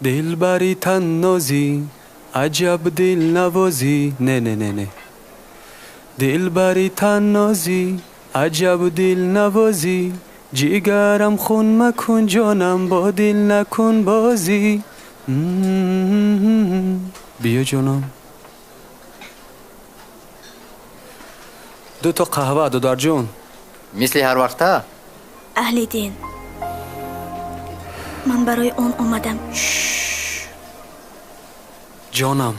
Дилбари таннозӣ, аҷаб дилнавозӣ. Не, не, не, не. Дилбари таннозӣ, аҷаб дилнавозӣ. Ҷигарам хун макун, ҷонам бо дил накун бозӣ. Биё, ҷонам. Ду то қаҳва, додарҷон. Мисли ҳар вақта? Аҳлиддин, ман барои он омадам. Ҷонам,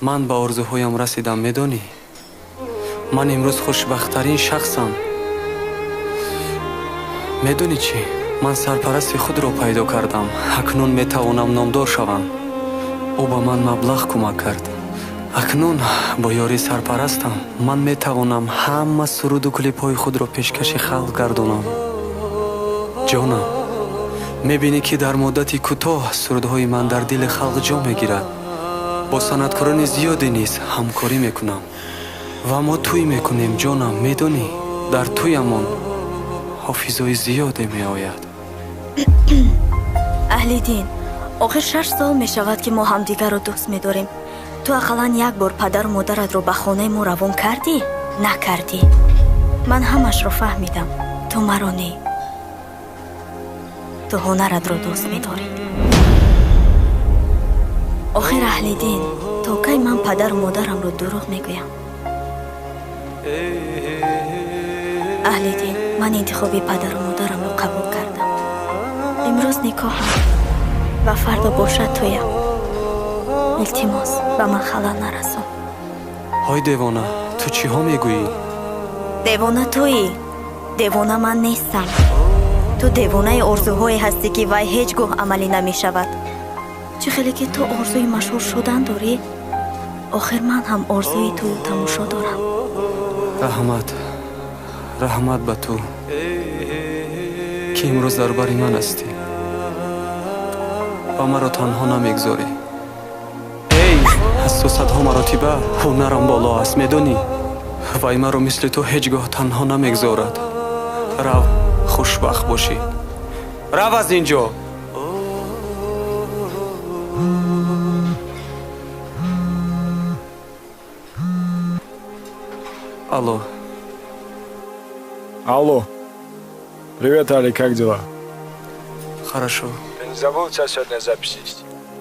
ман ба орзуҳоям расидам, медонӣ? Ман имрӯз хушбахттарин шахсам. Медонӣ чӣ? Ман сарпарасти худро пайдо кардам. Акнун метавонам номдор шавам. Ӯ ба ман маблағ кӯмак кард. Акнун бо ёрии сарпарастам ман метавонам ҳама суруду клипҳои худро пешкаши халқ гардонам. Ҷонам, мебинӣ, ки дар муддати кӯтоҳ сурудҳои ман дар дили халқ ҷо мегирад. Бо санъаткорони зиёде низ ҳамкорӣ мекунам ва мо тӯй мекунем, ҷонам, медонӣ? Дар тӯямон ҳофизои зиёде меояд. Аҳлиддин, охир 6 сол мешавад, ки мо ҳамдигарро дӯст медорем. Ту ақаллан як бор падару модаратро ба хонаи мо равон кардӣ? Накардӣ. Ман ҳамашро фаҳмидам. Ту маро не, ту ҳунаратро дӯст медорӣ. Охир, Аҳлиддин, то кай ман падару модарамро дурӯғ мегӯям? Аҳлиддин, ман интихоби падару модарамро қабул кардам. Имрӯз никоҳам ва фардо бошад тӯям. Илтимос, ба ман халал нарасон. Ҳой девона, ту чиҳо мегӯӣ? Девона туӣ, девона ман нестам. Ту девонаи орзуҳое ҳастӣ, ки вай ҳеҷ гоҳ амалӣ намешавад. Чӣ хеле ки ту орзуи машҳур шудан дорӣ, охир ман ҳам орзуи тӯю тамошо дорам. Раҳмат, раҳмат ба ту, ки имрӯз дар бари ман ҳастӣ ва маро танҳо намегзорӣ. Эй, аз ту садҳо маротиба ҳунарам боло аст, медонӣ? Вай маро мисли ту ҳеҷ гоҳ танҳо намегзорад. Рав, хушбахт бошӣ. Рав аз ин ҷо. Алло. Алло. Привет, Али, как дела? Хорошо. Ты не забыл, у тебя сегодня запись есть?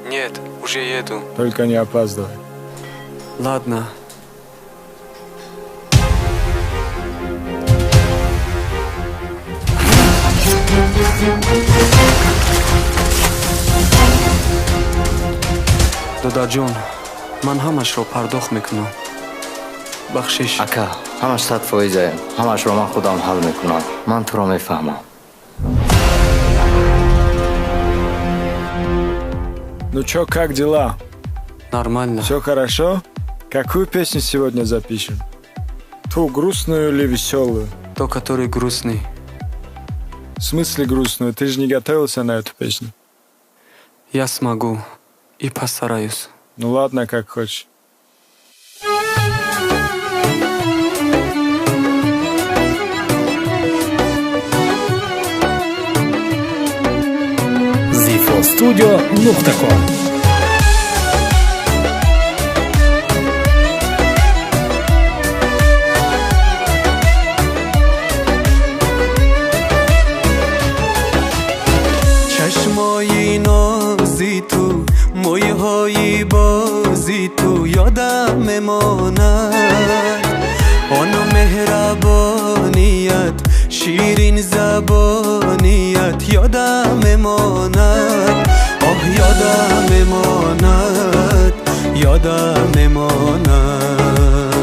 Нет, уже еду. Только не опаздывай. Ладно. Додарҷон, ман ҳамашро пардохт мекунам. Бахшиш. Ака, ҳамаш 100 фоизе, ҳамашро ман худам ҳал мекунам. Ман туро мефаҳмам. Ну чё, как дела? Нормально. Все хорошо? Какую песню сегодня запишем? Ту грустную или веселую? То, который грустный. В смысле грустную? Ты же не готовился на эту песню. Я смогу и постараюсь. Ну ладно, как хочешь. Студио нуқта ком. Чашмои нози ту, мӯйҳои бози ту ёдам мемонад. Он меҳрабоният, ширин забоният ёдам мемонад. Оҳ, ёдам мемонад, ёдам мемонад.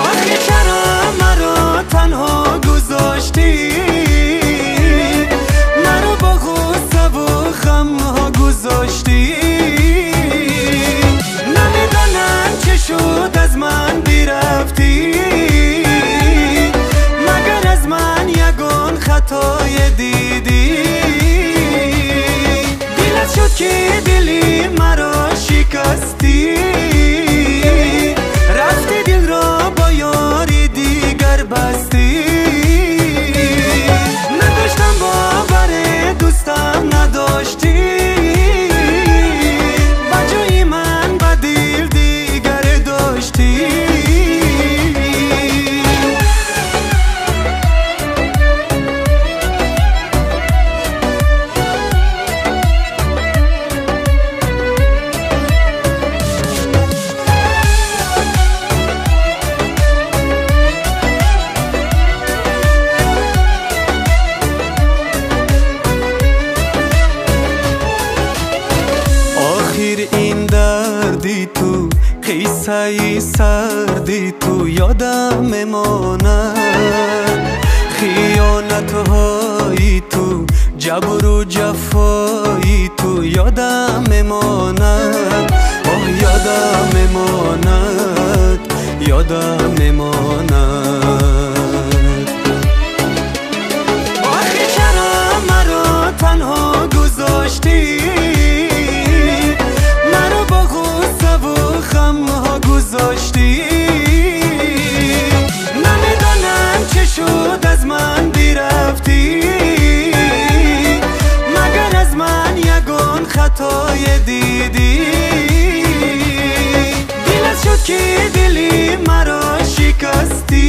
Охи, чаро маро танҳо гузоштӣ? Маро бо ғуссаву ғамҳо гузоштӣ. Намедонам, чӣ шуд, аз ман бирафтӣ. Магар аз ман ягон хатое дидӣ? Дилат шуд, ки дили маро шикастӣ. Рафти, дилро бо ёри дигар бастӣ. Надоштам боваре, дӯстам. ту, қиссаи сарди ту ёдам мемонад. Хиёнатҳои ту, ҷабру ҷафои ту ёдам мемонад. Оҳ, ёдам мемонад, ёдам мемонад. Охи чаро маро танҳо гузоштӣ? Маро бо ғуссаву ғамҳо гузоштӣ. Намедонам чӣ шуд аз ман бирафтӣ, магар аз ман ягон хатое дидӣ? Дилат шуд ки дили маро шикастӣ,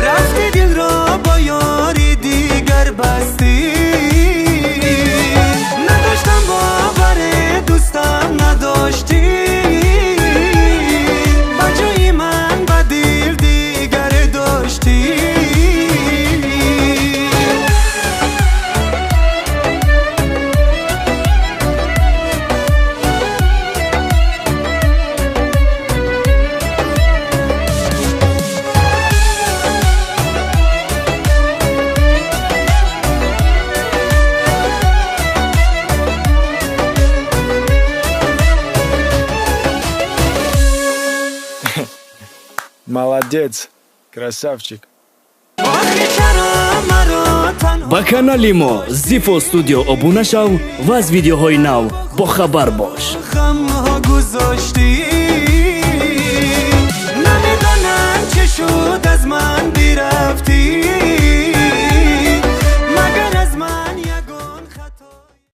рафти дилро бо ёри дигар бастӣ. Надоштам боваре, дӯстам надоштӣ, ба ҷои ман ба дил дигар доштӣ. Молодец, красавчик. Охи чаро маро танҳо Ба канали мо Зифо Студио обуна шав ва аз видеоҳои нав бохабар бош. Ғамҳо гузоштӣ.